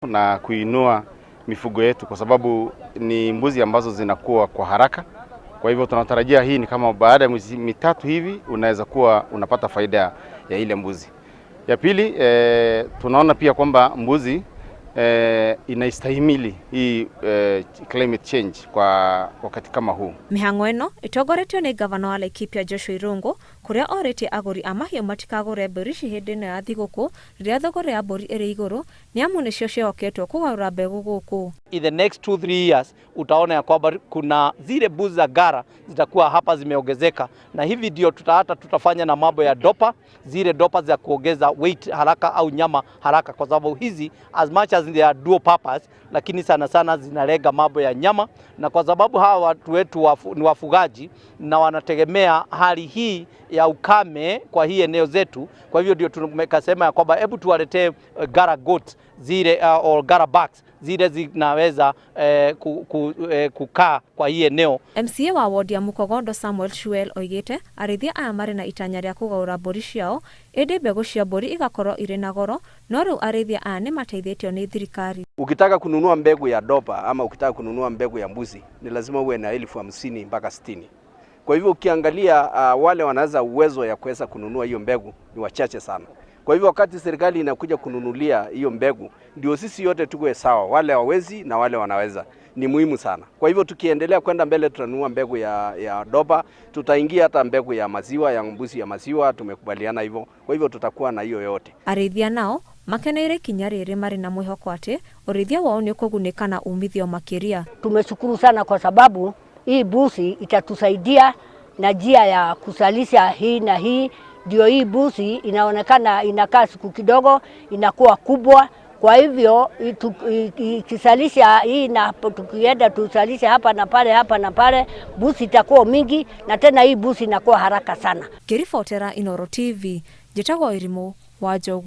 Na kuinua mifugo yetu, kwa sababu ni mbuzi ambazo zinakuwa kwa haraka. Kwa hivyo tunatarajia hii ni kama baada ya miezi 3 hivi unaweza kuwa unapata faida ya ile mbuzi. Ya pili, tunaona pia kwamba mbuzi inaistahimili hii climate change kwa wakati kama huu. Mĩhang'o ĩno ĩtongoretio nĩ ngavana wa Laikipia Joshua Irungu, kũrĩa orĩtie agũri a mahiũ matikagũre mbũri ici hĩndĩ ĩno ya thigũkũ, rĩrĩa thogora ya mbũri ĩrĩ igũrũ, nĩ amu nĩcio ciĩhoketwo kũgarũra mbegũ gũkũ. In the next 2-3 years utaona ya kwamba kuna zile mbuzi za Gara zitakuwa hapa zimeongezeka, na hivi ndio hata tutafanya na mambo ya Dorper, zile Dorper za kuongeza weight haraka au nyama haraka, kwa sababu hizi, as much as they are dual purpose, lakini sana sana zinalenga mambo ya nyama, na kwa sababu hawa watu wetu ni wafugaji na wanategemea hali hii ya ukame kwa hii eneo zetu. Kwa hivyo ndio tumekasema ya kwamba hebu tuwaletee Gara goat zile or Gara bucks zile zinaweza kukaa kwa hii eneo. MCA wa wodi ya Mukogondo Samuel Shuel oigĩte arĩithia aya marĩ na itanya rĩa kũgarũra mbũri ciao, ĩndĩ mbegũ cia mbũri igakorwo irĩ na goro, no rĩu arĩithia aya nĩ mateithĩtio nĩ thirikari. Ukitaka kununua mbegu ya Dorper ama ukitaka kununua mbegu ya mbuzi, ni lazima uwe na 50,000 mpaka 60,000. Kwa hivyo ukiangalia, wale wanaweza uwezo ya kuweza kununua hiyo mbegu ni wachache sana. Kwa hivyo wakati serikali inakuja kununulia hiyo mbegu, ndio sisi yote tuwe sawa, wale hawawezi na wale wanaweza, ni muhimu sana. Kwa hivyo tukiendelea kwenda mbele, tutanunua mbegu ya Dorper, tutaingia hata mbegu ya maziwa ya mbuzi ya maziwa, tumekubaliana hivyo. Kwa hivyo tutakuwa na hiyo yote. Arĩithia nao makeneire ikinya rĩrĩ, marĩ na mwĩhoko atĩ ũrĩithia wao nĩ ũkũgunĩka na umithio makĩria. Tumeshukuru sana kwa sababu hii mbuzi itatusaidia na njia ya kuzalisha hii na hii. Ndio hii mbuzi inaonekana inakaa siku kidogo inakuwa kubwa. Kwa hivyo ikizalisha hii na tukienda tuzalishe hapa na pale, hapa na pale, mbuzi itakuwa mingi na tena hii mbuzi inakuwa haraka sana. Ngĩribotera Inooro TV, njĩtagwo Irimũ wa Njogu.